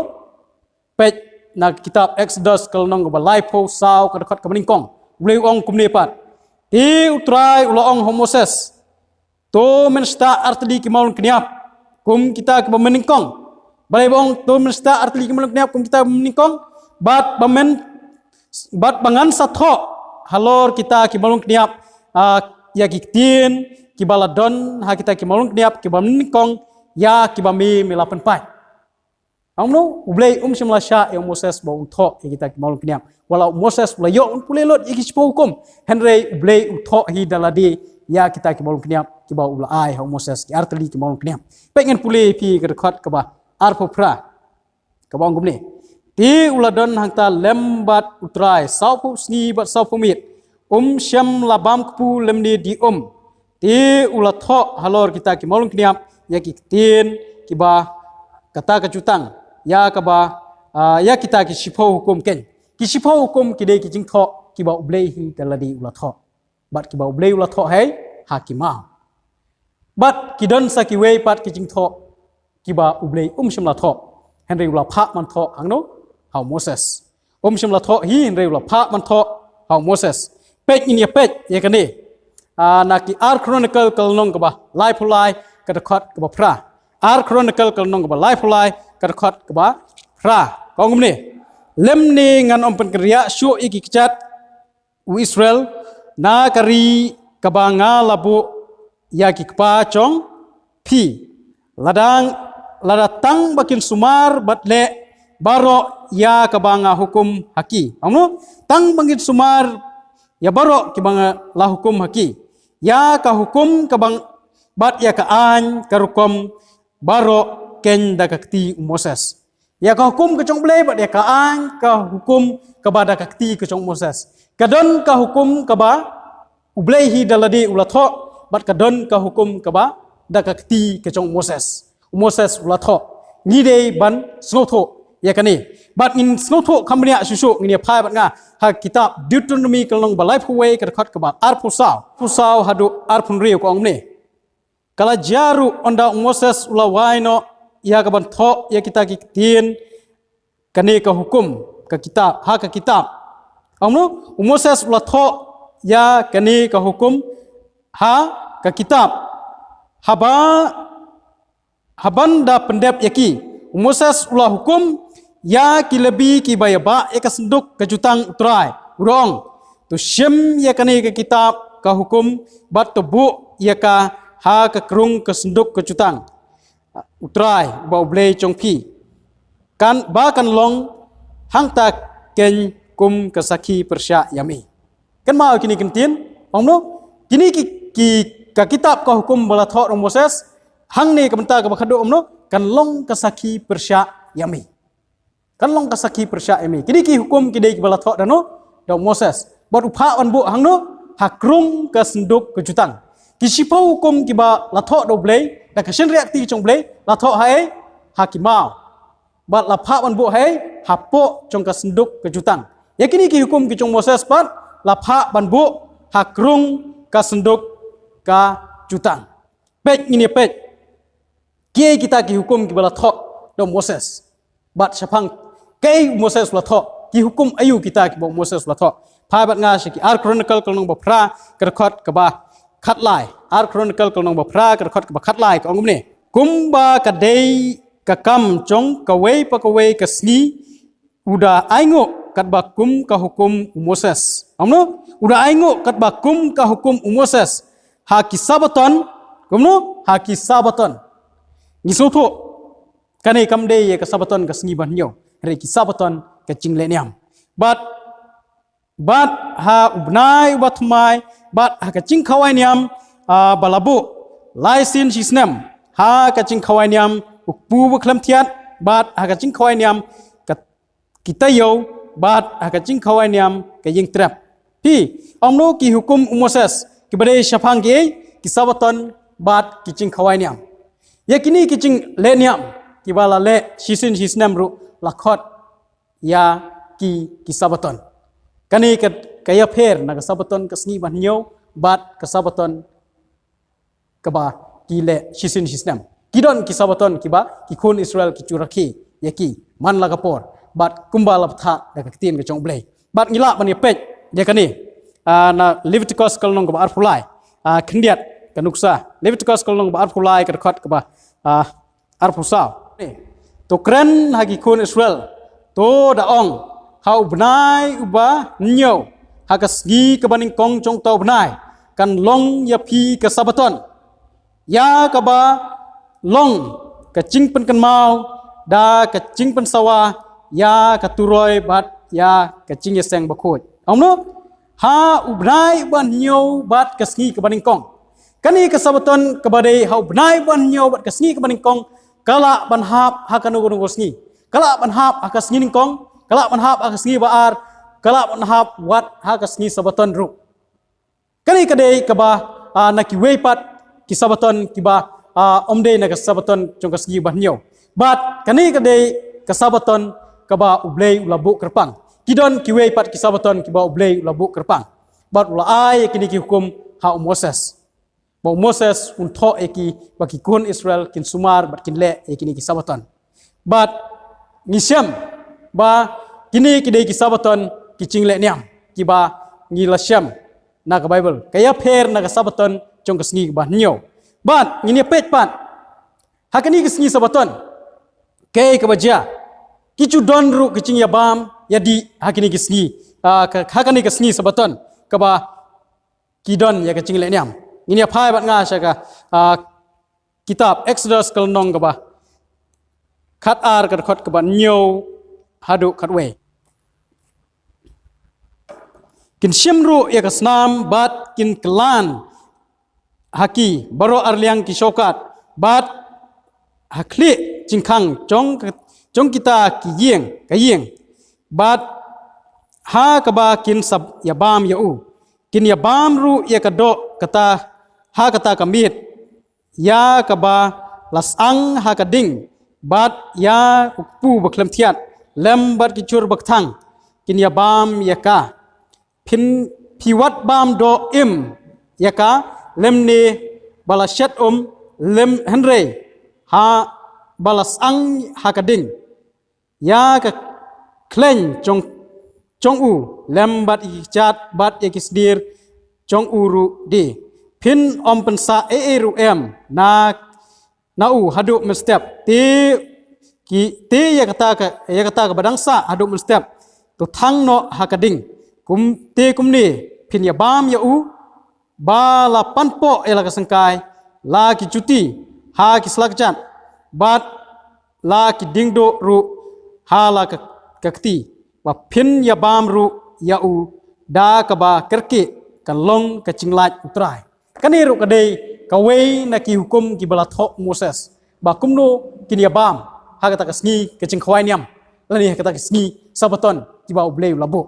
Peit na kitab Exodus ka lynnong kaba laiphew saw, ka dkhot kaba nyngkong. U Blei u ong kumne pat: Te U Trai u la ong ha u Moses: To men shtah artylli ki mawlyngkniap kum kita kiba mynnyngkong. Balei ba ong to men shtah artylli ki mawlyngkniap kum kita kiba mynnyngkong? Bad ba men, bad ba ngan sa thoh halor kita ki mawlyngkniap, ah, ïa ki ktien kiba la don ha kita ki mawlyngkniap kiba mynnyngkong, ïa kiba me me la pynpait. Ong kumno? U Blei um shym la shah ïa u Moses ba un thoh ïa kita ki mawlyngkniap. Wat la u Moses u la ïoh un pule lut ïa ki shiphew hukum, hynrei U Blei u thoh hi da lade ïa kita ki mawlyngkniap kiba u la ai ha u Moses, ki artylli ki mawlyngkniap. Peit ngan pule ïa phi ka dkhot kaba arphew phra, kaba ong kumne: Te u la don hangta lem bad U Trai sawphew sngi bad sawphew miet, um shym la bam kpu lymne die um. Te u la thoh halor kita ki mawlyngkniap ïa ki ktien kiba kata ka jutang, ïa kaba, ah, ïa kita ki shiphew hukum keiñ. Ki shiphew hukum ki dei ki jingthoh kiba U Blei hi da lade u la thoh, bad kiba U Blei u la thoh hi ha ki maw. Bad ki don sa kiwei pat ki jingthoh kiba U Blei um shym la thoh, hynrei u la phah ban thoh. Hangno? Ha u Moses. Um shym la thoh hi, hynrei u la phah ban thoh ha u Moses. Peit, ngin ïa peit ïa kane, ah, na ki Ar Chronicle ka lynnong kaba laiphew lai, ka dkhot kaba phra. Ar Chronicle ka lynnong kaba laiphew lai, ka dkhot kaba phra. Ka ong kumne: Lymne ngan ym pynkynriah shuh ïa ki kjat u Israel na ka ri kaba nga la buh ïa ki kpa jong phi, lada, lada tang ba kin sumar bad leh baroh ïa kaba nga hukum ha ki. Ong kumno? Tang ba kin sumar ïa baroh kiba nga la hukum ha ki, ïa ka hukum kaba ng-, bad ïa ka aiñ ka rukom baroh keiñ da ka kti u Moses. Ïa ka hukum ka jong U Blei bad ïa ka aiñ ka hukum kaba da ka kti ka jong u Moses. Ka don ka hukum kaba U Blei hi da lade u la thoh, bad ka don ka hukum kaba da ka kti ka jong u Moses. U Moses u la thoh. Ngi dei ban sngewthuh ïa kane. Bad ngin sngewthuh kham bniah shuh shuh, ngin ïa phai bad nga ha kitab Deuteronomi ka lynnong ba laiphew wei ka dkhot kaba arphew saw. Arphew saw haduh arphew hynriew ka ong kumne. Ka la jia ruh ynda u Moses u la wai noh ïa ka ban thoh ïa kita ki ktien, kane ka hukum, ka kitab, ha ka kitab. Ong kumno, u Moses u la thoh ïa kane ka hukum ha ka kitab. Haba, haban da pyndep ïa ki, u Moses u la hukum ïa ki Lebi kiba ïabah ïa ka synduk ka jutang U Trai, u da ong, to shim ïa kane ka kitab ka hukum bad to buh ïa ka ha ka krung ka synduk ka jutang U Trai, ba U Blei jong phi, kan, ba kan long hangta keiñ kum ka sakhi pyrshah ïa me. Kynmaw kine ki ktien, ong kumno, kine ki, ki, ka kitab ka hukum ba la thoh da u Moses, hangne ka bynta kaba khadduh, ong kumno, kan long ka sakhi pyrshah ïa me. Kan long ka sakhi pyrshah ïa me. Kine ki hukum ki dei kiba la thoh da no, da u Moses. Bad u phah ban buh hangno, ha krung ka synduk ka jutang. Ki shiphew hukum kiba la thoh da U Blei, da ka shynriah kti ka jong U Blei, la thoh ha ei, ha ki maw. Bad la phah ban buh ha ei, hapoh jong ka synduk ka jutang. Ïa kine ki hukum ki jong u Moses pat, la phah ban buh ha krung ka synduk ka jutang. Peit, ngin ïa peit. Kiei kita ki hukum kiba la thoh da u Moses? Bad shaphang kaei u Moses u la thoh? Ki hukum aïu kita kiba u Moses u la thoh? Phai bad nga sha ki Ar Chronicle ka lynnong ba phra ka dkhot kaba khatlai. Ar Chronicle ka lynnong ba phra ka dkhot kaba khatlai ka ong kumne. Kumba ka dei ka kam jong kawei pa kawei ka sngi, u da ainguh katba kum ka hukum u Moses. Ong kumno? U da ainguh katba kum ka hukum u Moses. Ha ki Sabaton, kumno? Ha ki Sabaton. Ngi sngewthuh, kane kam dei ïa ka Sabaton ka sngi ba hynñiew. Hynrei ki Sabaton ka jingleh niam. Bad, bad ha u bnai uba thymmai, bad ha ka jingkhawai niam, ah, ba la buh lai sien shi snem. Ha ka jingkhawai niam u kpu ba khlem thiat, bad ha ka jingkhawai niam ka ki taïew, bad ha ka jingkhawai niam ka ïing trep. Phi, ong kumno ki hukum u Moses, kiba dei shaphang kiei, ki Sabaton, bad ki jingkhawai niam. Ïa kine ki jingleh niam, kiba la leh shisien shisnem ruh la khot ïa ki, ki Sabaton. Kane ka, ka ïapher na ka Sabaton ka sngi ba hynñiew, bad ka Sabaton kaba ki leh shisien shisnem. Ki don ki Sabaton kiba ki khun Israel ki ju rakhe ïa ki man la ka por. Bad kumba la bthah da ka ktien ka jong U Blei. Bad ngi lah ban ïa peit ïa kane, ah, na Leviticus ka lynnong kaba arphew lai. Ah, khyndiat ka nuksa. Leviticus ka lynnong kaba arphew lai ka dkhot kaba, ah, arphew saw. To kren ha ki khun Israel. To da ong, ha u bnai uba hynñiew, ha ka sngi kaba nyngkong jong uta u bnai, kan long ïa phi ka Sabaton. Ïa kaba long ka jingpynkynmaw da ka jingpynsawa ïa ka turoi bad ïa ka jingïaseng bakhuid. Ong kumno? Ha u bnai uba hynñiew bad ka sngi kaba nyngkong. Kane ka Sabaton kaba dei ha u bnai uba hynñiew bad ka sngi kaba nyngkong, ka lah ban hap ha kano kano ka sngi. Ka lah ban hap ha ka sngi nyngkong, ka lah ban hap ha ka sngi ba ar, ka lah ban hap wat ha ka sngi Sabaton ruh. Kane ka dei kaba, ah, na kiwei pat ki Sabaton kiba, ah, ym dei na ka Sabaton jong ka sngi ba hynñiew. Bad kane ka dei ka Sabaton kaba U Blei u la buh kyrpang. Ki don kiwei pat ki Sabaton kiba U Blei u la buh kyrpang. Bad u la ai kine ki hukum ha u Moses. Ba u Moses un thoh ïa ki ba ki khun Israel kin sumar bad kin leh ïa kine ki Sabaton. Bad ngi shem ba kine ki dei ki Sabaton ki jingleh niam kiba ngi la shem na ka Baibl. Ka ïapher na ka Sabaton jong ka sngi kaba hynñiew. Bad ngin ïa peit pat ha kane ka sngi Sabaton, kaei kaba jia? Ki ju don ruh ki jingïabam ïadih ha kane ka sngi, ah, ka, ha kane ka sngi Sabaton kaba ki don ïa ka jingleh niam. Ngin ïa phai bad nga sha ka, ah, kitab Exodus ka lynnong kaba khatar ka dkhot kaba hynñiew haduh khatwei. Kin shim ruh ïa ka snam bad kin kylla ha ki baroh arliang ki shongkat bad ha khlieh jingkhang jong ka, jong kita ki ïing, ka ïing. Bad ha kaba kin sa ïabam ïa u. Kin ïabam ruh ïa ka doh kata ha kata ka miet, ïa kaba la sa'ang ha ka ding, bad ïa u kpu ba khlem thiat, lem bad ki jhur ba kthang, kin ïa bam ïa ka. Phin, phi wat bam doh im ïa ka, lymne ba la shet um, lem hynrei ha ba la sa'ang ha ka ding, ïa ka khleiñ jong, jong u, lem bad ïa ki kjat bad ïa ki sdir jong u ruh de. Phin ym pynsah ei ei ruh em na, na u haduh mynstep. Te ki, te ïa kata ka, ïa kata kaba dang sah haduh mynstep, to thang noh ha ka ding. Kum, te kumne phin ïa bam ïa u, ba la panpoh ïa la ka syngkai, la ki juti ha ki slajat, bad la ki diengduh ruh ha la ka, ka kti, ba phin ïa bam ruh ïa u da kaba kyrkieh, kan long ka jinglait U Trai. Kane ruh ka dei kawei na ki hukum kiba la thoh u Moses, ba kumno kin ïa bam ha kata ka sngi ka jingkhawai niam, lane ha kata ka sngi Sabaton kiba U Blei u la buh.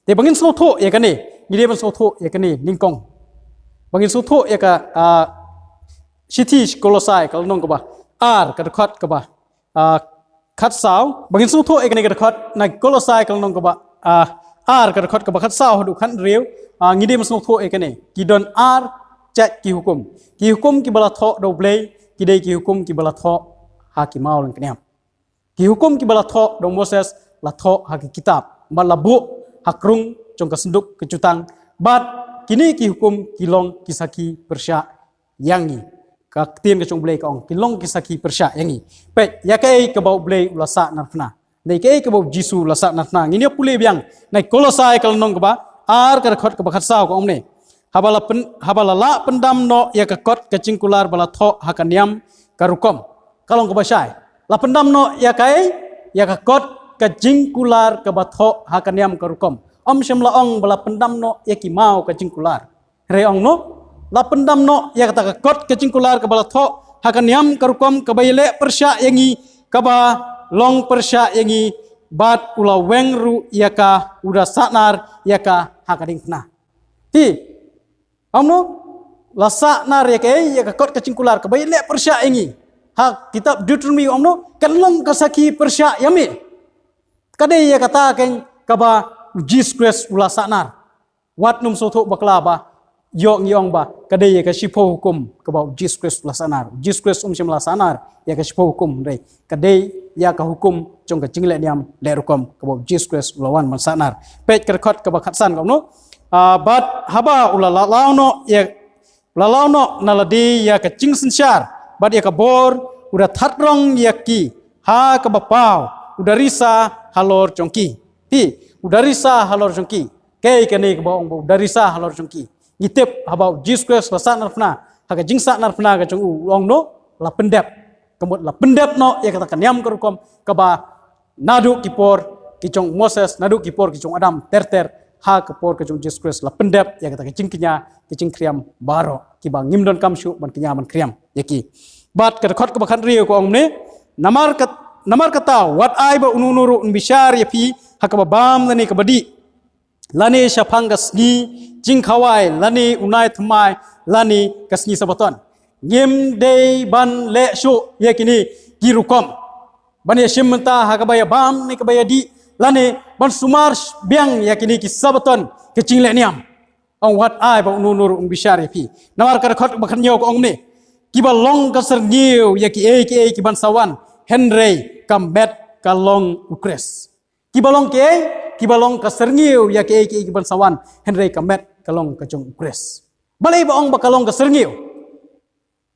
Te ba ngin sngewthuh ïa kane, ngi dei ban sngewthuh ïa kane nyngkong. Ba ngin sngewthuh ïa ka, ah, shithi Kolosai ka lynnong kaba ar, ka dkhot kaba, ah, khatsaw. Ba ngin sngewthuh ïa kane ka dkhot na Kolosai ka lynnong kaba, ah, ar, ka dkhot kaba khatsaw haduh khathynriew. Ah, ngi dei ban sngewthuh ïa kane. Ki don ar jait ki hukum. Ki hukum kiba la thoh da U Blei, ki dei ki hukum kiba la thoh ha ki maw lyngkniam. Ki hukum kiba la thoh da u Moses, la thoh ha ki kitab, bad la buh ha krung jong ka synduk ka jutang. Bad kine ki hukum ki long ki sakhi pyrshah ïa ngi. Ka ktien ka jong U Blei ka ong, ki long ki sakhi pyrshah ïa ngi. Peit ïa kaei kaba U Blei u la sahnarphna, ne kaei kaba U Jisu u la sahnarphna. Ngin ïa pule biang na Kolosai ka lynnong kaba ar, ka dkhot kaba khatsaw, ka ong kumne: Haba la pyn-, haba la lah pyndam noh ïa ka kot ka jingkular ba la thoh ha ka niam ka rukom. Ka long kaba shai. La pyndam noh ïa kaei? Ïa ka kot ka jingkular kaba thoh ha ka niam ka rukom. Ym shym la ong ba la pyndam noh ïa ki maw ka jingkular. Hynrei ong noh, la pyndam noh ïa kata ka kot ka jingkular kaba la thoh ha ka niam ka rukom, kaba ïaleh pyrshah ïa ngi, kaba long pyrshah ïa ngi, bad u la weng ruh ïa ka, u da sahnar ïa ka ha ka diengphna. Te, ong noh, la sahnar ïa kaei? Ïa ka kot ka jingkular kaba ïaleh pyrshah ïa ngi. Ha kitab Deuteronomi ong noh, kan long ka sakhi pyrshah ïa me. Ka dei ïa kata keiñ kaba U Jisu Khrist u la sahnar. Wat nym sngewthuh bakla ba ïoh ngi ong ba ka dei ïa ka shiphew hukum kaba U Jisu Khrist u la sahnar. U Jisu Khrist um shym la sahnar ïa ka shiphew hukum, hynrei ka dei ïa ka hukum jong ka jingleh niam leh rukom kaba U Jisu Khrist u la wan ban sahnar. Peit ka dkhot kaba khatsan, ka ong noh: Ah, bad haba u la law noh ïa, la law noh na lade ïa ka jingsynshar bad ïa ka bor, u da thad rong ïa ki ha kaba paw, u da risa halor jong ki. Te, u da risa halor jong ki. Kaei kane kaba ong ba u da risa halor jong ki? Ngi tip haba U Jisu Khrist la sahnarphna, ha ka jingsahnarphna ka jong u, u ong noh, la pyndep. Ka mut la pyndep noh ïa kata ka niam ka rukom kaba naduh ki por ki jong u Moses, naduh ki por ki jong u Adam ter ter, ha ka por ka jong U Jisu Khrist la pyndep ïa kata ka jingkñia, ka jingkhriam baroh, kiba ngim donkam shuh ban kñia ban khriam ïa ki. Bad ka dkhot kaba khathynriew ka ong kumne: Namar kat-, namar kata, wat ai ba uno uno ruh un bishar ïa phi ha kaba bam lane kaba dih, lane shaphang ka sngi jingkhawai, lane u nai thymmai, lane ka sngi Sabaton. Ngim dei ban leh shuh ïa kine ki rukom, ban ïashim bynta ha kaba ïabam ne kaba ïadih, lane ban sumar biang ïa kine ki Sabaton ka jingleh niam. Ong, wat ai ba uno uno ruh un bishar ïa phi. Namar ka dkhot ba khathynñiew ka ong kumne: Kiba long ka syrngiew ïa kiei kiei kiban sa wan, hynrei ka met ka long U Khrist. Kiba long kiei? Kiba long ka syrngiew ïa kiei kiei kiban sa wan, hynrei ka met ka long ka jong U Khrist. Balei ba ong ba ka long ka syrngiew?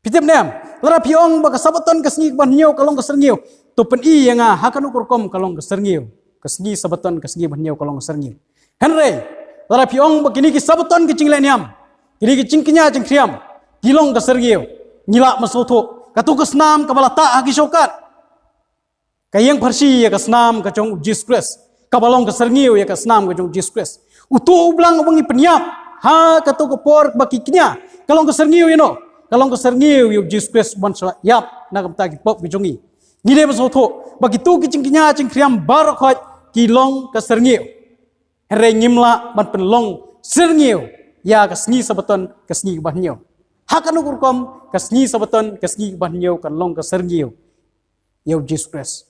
Phi tip ne em? Lada phi ong ba ka Sabaton ka sngi kaba hynñiew ka long ka syrngiew, to pyni ïa nga ha kano ka rukom ka long ka syrngiew. Ka sngi Sabaton ka sngi ba hynñiew ka long ka syrngiew. Hynrei lada phi ong ba kine ki Sabaton ki jingleh niam, kine ki jingkñia jingkhriam, ki long ka syrngiew, ngi lah ban sngewthuh, kato ka snam kaba la tah ha ki shortcut, ka ïeng pharshi ïa ka snam ka jong U Jisu Khrist, kaba long ka syrngiew ïa ka snam ka jong U Jisu Khrist. Uto u blang uba ngi pynïap ha kato ka por ba ki kñia, ka long ka syrngiew ïa no? Ka long ka syrngiew ïa U Jisu Khrist uban sa ïap na ka bynta ki pop ki jong ngi. Ngi dei ban sngewthuh ba kito ki jingkñia jingkhriam baroh khoit ki long ka syrngiew. Hynrei ngim lah ban pynlong syrngiew ïa ka sngi Sabaton, ka sngi kaba hynñiew. Ha kano ka rukom ka sngi Sabaton, ka sngi kaba hynñiew kan long ka syrngiew ïa u Jisu Khrist.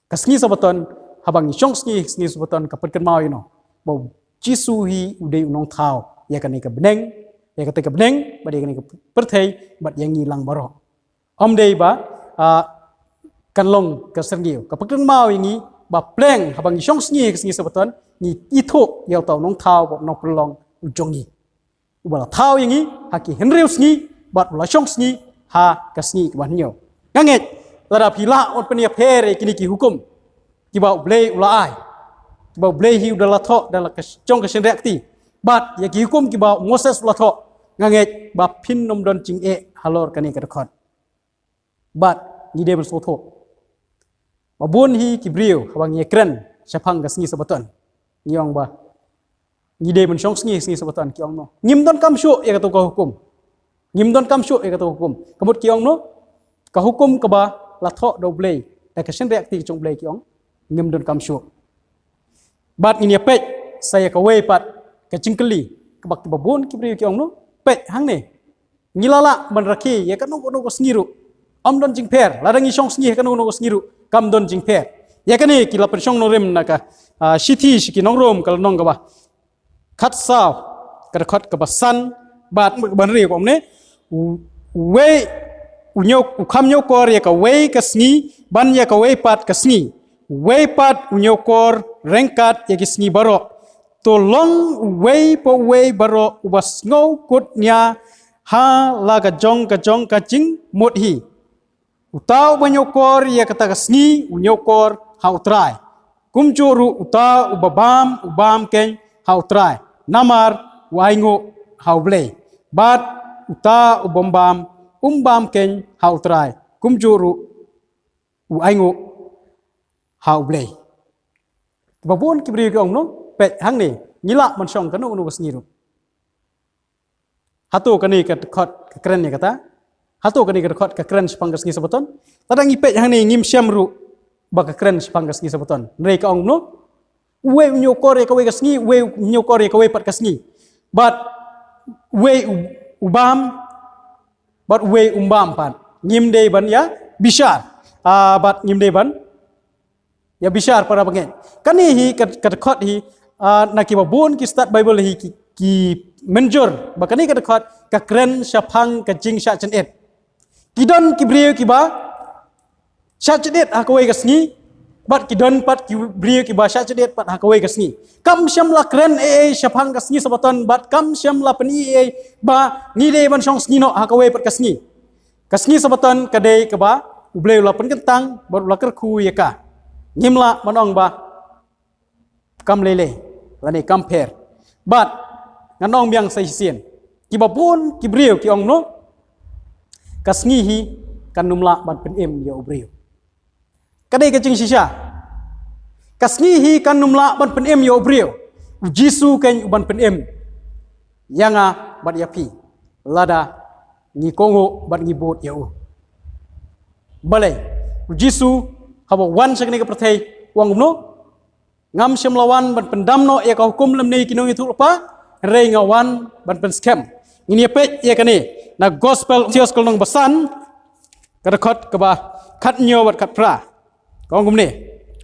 Ka sngi Sabaton, haba ngi shong sngi, sngi Sabaton ka pynkynmaw ïa no ba u Jisu hi u dei u nongthaw ïa kane ka bneng, ïa kata ka bneng, bad ïa kane ka pyrthei, bad ïa ngi lang baroh. Ym dei ba, ah, kan long ka syrngiew. Ka pynkynmaw ïa ngi ba pleng haba ngi shong sngi ha ka sngi Sabaton, ngi ithuh ïa uta u nongthaw bad u nongpynlong u jong ngi, uba la thaw ïa ngi ha ki hynriew sngi, bad u la shong sngi ha ka sngi kaba hynñiew. Nga ngeit lada phi lah ban pynïapher ïa kine ki hukum kiba U Blei u la ai, kiba U Blei hi u da la thoh da la ka jong ka shynriah kti, bad ïa ki hukum kiba u Moses u la thoh, nga ngeit ba phin ym don jingeh halor kane ka dkhot. Bad ngi dei ban sngewthuh ba bun hi ki briew haba ngi ïakren shaphang ka sngi Sabaton, ngi ong ba ngi dei ban shong sngi, sngi Sabaton, ki ong no, ngim donkam shuh ïa kato ka hukum. Ngim donkam shuh ïa kato ka hukum. Ka mut ki ong no, ka hukum kaba la thoh da U Blei, da ka shynriah kti ka jong U Blei, ki ong, ngim donkam shuh. Bad ngin ïa peit sa ïa kawei pat ka jingkylli kaba, kiba bun ki briew ki ong no, peit hangne, ngi la lah ban rakhe ïa kano kano ka sngi ruh, ym don jingpher. Lada ngi shong sngi ha kano kano ka sngi ruh, kam don jingpher. Ïa kane ki la pynshong nongrim na ka, ah, shithi sha ki nong Rom, ka lynnong kaba khatsaw, ka dkhot kaba san, bad ban ri ka ong ne, u, uwei u ñiew, u kham ñiewkor ïa kawei ka sngi ban ïa kawei pat ka sngi, uwei pat u ñiewkor ryngkat ïa ki sngi baroh. To long uwei pa uwei baroh uba sngewkut nia ha la ka jong ka jong ka jingmut hi. Uta uba ñiewkor ïa kata ka sngi u ñiewkor ha U Trai. Kumjuh ruh uta uba bam u bam keiñ ha U Trai, namar u ainguh ha U Blei. Bad uta ubym bam um bam keiñ ha U Trai, kumjuh ruh u ainguh ha U Blei. Ba bun ki briew ki ong no, peit hangne, ngi lah ban shong kano kano ka sngi ruh. Hato kane ka dkhot ka kren ïa kata? Hato kane ka dkhot ka kren shaphang ka sngi Sabaton? Lada ngi peit hangne ngim shem ruh ba ka kren shaphang ka sngi Sabaton. Hynrei ka ong no, uwei u ñiewkor ïa kawei ka sngi, uwei u ñiewkor ïa kawei pat ka sngi. Bad uwei u, u bam, bad uwei um bam pat. Ngim dei ban ïa bishar. Ah, bad ngim dei ban ïa bishar, para bangeit. Kane hi ka, ka dkhot hi, ah, na kiba bun ki stad Baibl hi ki, ki mynjur ba kane ka dkhot ka kren shaphang ka jingshah jynit. Ki don ki briew kiba shah jynit ha kawei ka sngi, bad ki don pat ki briew kiba shah jynit pat ha kawei ka sngi. Kam shym la kren ei ei shaphang ka sngi Sabaton, bad kam shym la pyni ei ei ba ngi dei ban shong sngi noh ha kawei pat ka sngi. Ka sngi Sabaton ka dei kaba U Blei u la pynkyntang bad u la kyrkhu ïa ka. Ngim lah ban ong ba kam lei lei lane kam pher. Bad ngan ong biang sa shisien, kiba bun ki briew ki ong no, ka sngi hi kan ym lah ban pynim ïa u briew. Ka dei ka jingshisha. Ka sngi hi kan ym lah ban pynim ïa u briew. U Jisu keiñ u ban pynim ïa nga bad ïa phi, lada ngi kohnguh bad ngi bud ïa u. Balei? U Jisu haba wan sha kane ka pyrthei u ong kumno? Ngam shym la wan ban pyndam noh ïa ka hukum lymne ki nongïathuhlypa, hynrei nga wan ban pynskhem. Ngin ïa peit ïa kane na Gospel Mathaios ka lynnong ba san, ka dkhot kaba khathynñiew bad khatphra. Ka ong kumne,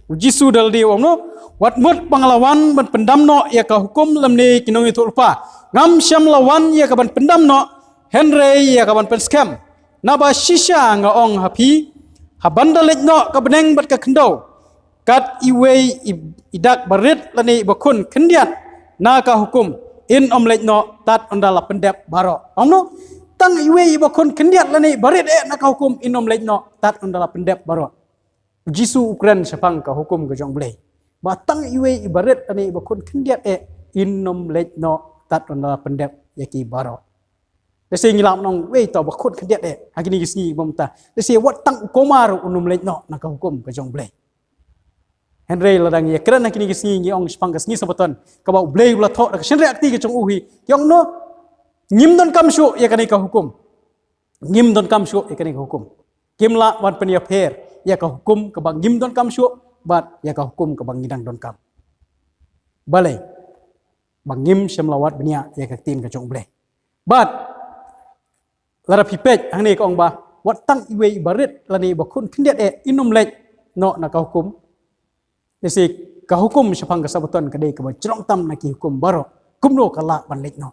u Jisu da lade u ong no, wat mut ba nga la wan ban pyndam noh ïa ka hukum lymne ki nongïathuhlypa. Ngam shym la wan ïa ka ban pyndam noh, hynrei ïa ka ban pynskhem. Naba shisha nga ong ha phi, ha ban da leit noh ka bneng bad ka khyndew, kat iwei i, i dak barit lane i bakhun khyndiat na ka hukum, in ym leit noh tad ynda la pyndep baroh. Ong no, tang iwei i bakhun khyndiat lane i barit eh na ka hukum, in ym leit noh tad ynda la pyndep baroh. U Jisu u kren shaphang ka hukum ka jong U Blei ba tang iwei i barit lane i bakhun khyndiat eh in ym leit noh tad ynda la pyndep ïa ki baroh. Lehse ngi lah ban ong, wei, uta u bakhun khyndiat eh ha kine ki sngi ba mynta, lehse wat tang u koma ruh un ym leit noh na ka hukum ka jong U Blei. Hynrei lada ngi ïa kren ha kine ki sngi, ngi ong shaphang ka sngi Sabaton kaba U Blei u la thoh da ka shynriah kti ka jong u hi, ki ong no, ngim donkam shuh ïa kane ka hukum. Ngim donkam shuh ïa kane ka hukum. Kim lah ban pynïapher ïa ka hukum kaba ngim donkam shuh bad ïa ka hukum kaba ngi dang donkam. Balei? Ba ngim shym la wad bniah ïa ka ktien ka jong U Blei. Bad Lada phi peit hangne ka ong ba, wat tang iwei i barit lane i bakhun khyndiat eh in ym leit noh na ka hukum. Lehse ka hukum shaphang ka Sabaton ka dei kaba jrong tam na ki hukum baroh. Kumno ka lah ban leit noh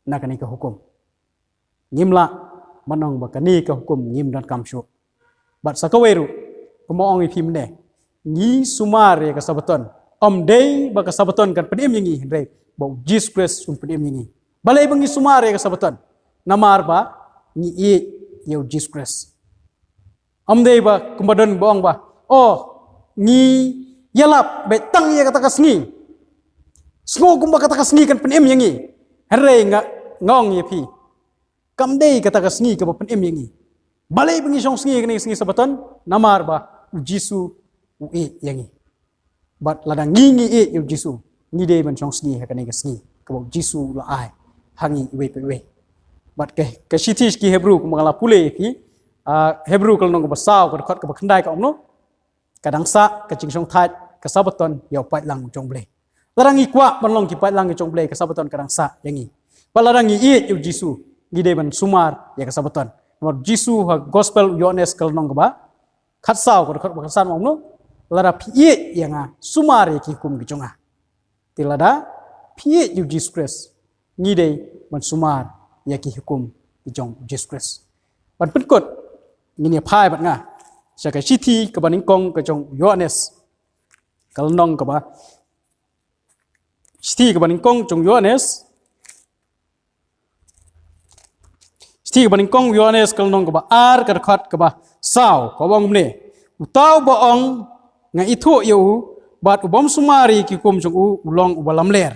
na kane ka hukum? Ngim lah ban ong ba kane ka hukum ngim donkam shuh. Bad sa kawei ruh, kumba ong ïa phi mynne, ngi sumar ïa ka Sabaton. Ym dei ba ka Sabaton kan pynim ïa ngi, hynrei ba u Jisu Khrist un pynim ïa ngi. Balei ba ngi sumar ïa ka Sabaton? Namar ba ngi ïeit ïa u Jisu Khrist. Ym dei ba kumba don ba ong ba, oh, ngi ïalap beit tang ïa kata ka sngi. Sngew kumba kata ka sngi kan pynim ïa ngi. Hynrei nga, nga ong ïa phi, kam dei kata ka sngi kaba pynim ïa ngi. Balei ba ngi shong sngi ïa kane ka sngi Sabaton? Namar ba u Jisu u ïeit ïa ngi. Bad lada ngi, ngi ïeit ïa u Jisu, ngi dei ban shong sngi ha kane ka sngi kaba u Jisu u la ai ha ngi iwei pa iwei. Bad ka, ka shithi sha ki Hebru, kumba nga la pule ïa phi, ah, Hebru ka lynnong kaba saw, ka dkhot kaba khyndai ka ong kumno? Ka dang sah ka jingshongthait ka Sabaton ïa u paidlang jong u Blei. Lada ngi kwah ban long ki paidlang jong u Blei, ka Sabaton ka dang sah ïa ngi. Bad lada ngi ïeit ïa u Jisu, ngi dei ban sumar ïa ka Sabaton. Namar u Jisu ha Gospel u Ïoannis ka lynnong kaba khatsaw, ka dkhot kaba khatsan, ong kumno? Lada phi ïeit ïa nga, sumar ïa ki hukum ki jong nga. Te lada phi ïeit ïa u Jisu Khrist, ngi dei ban sumar ïa ki hukum ki jong u Jisu Khrist. Ban pynkut, ngin ïa phai bad nga sha ka shithi kaba nyngkong ka jong u Ïoannis, ka lynnong kaba, shithi kaba nyngkong jong u Ïoannis, shithi kaba nyngkong u Ïoannis ka lynnong kaba ar, ka dkhot kaba saw, kaba ong kumne: Uta uba ong, nga ithuh ïa u, bad u bym sumar ïa ki hukum jong u, u long uba lamler,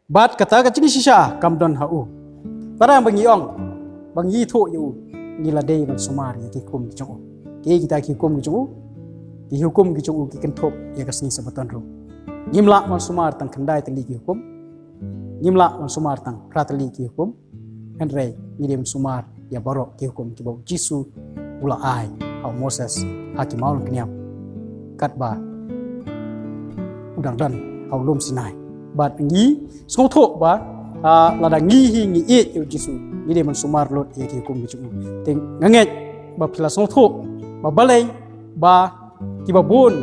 bad kata ka jingshisha kam don ha u. Lada ba ngi ong ba ngi ithuh ïa u, ngi la dei ban sumar ïa ki hukum ki jong u. Ki, kita ki hukum ki jong u, ki hukum ki jong u ki kynthup ïa ka sngi Sabaton ruh. Ngim lah ban sumar tang khyndai tylli ki hukum. Ngim lah ban sumar tang phra tylli ki hukum. Hynrei ngi dei ban sumar ïa baroh ki hukum kiba u Jisu u la ai ha u Moses ha ki maw lyngkniam, katba u dang don ha u lum Sinai. Bad ngi sngewthuh ba, ah, lada ngi hi ngi ïeit ïa u Jisu, ngi dei ban sumar lut ïa ki hukum ki jong u. Te nga ngeit ba phi la sngewthuh ba balei ba kiba bun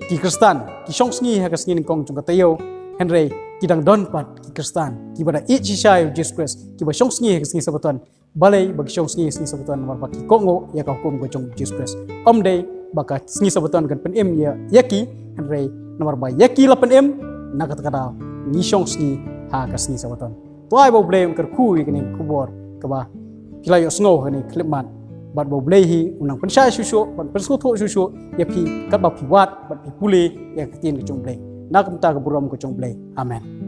ki Khristan ki shong sngi ha ka sngi nyngkong jong ka taïew, hynrei ki dang don pat ki Khristan kiba da ïeit shisha ïa u Jisu Khrist kiba shong sngi ha ka sngi Sabaton. Balei ba ki shong sngi ha ka sngi Sabaton? Namar ba ki kohnguh ïa ka hukum ka jong u Jisu Khrist. Ym dei ba ka sngi Sabaton kan pynim ïa, ïa ki, hynrei namar ba ïa ki la pynim, na kata ka daw ngi shong sngi ha ka sngi Sabaton. To ai ba u Blei un kyrkhu ïa kane ka khubor kaba phi la ïohsngew ha kane ka khyllipmat. Bad ba u Blei hi un nang pynshai shuh shuh, ban pynsngewthuh shuh shuh ïa phi katba phi wad bad phi pule ïa ka ktien ka jong u Blei. Na ka bynta ka burom ka jong u Blei. Amen.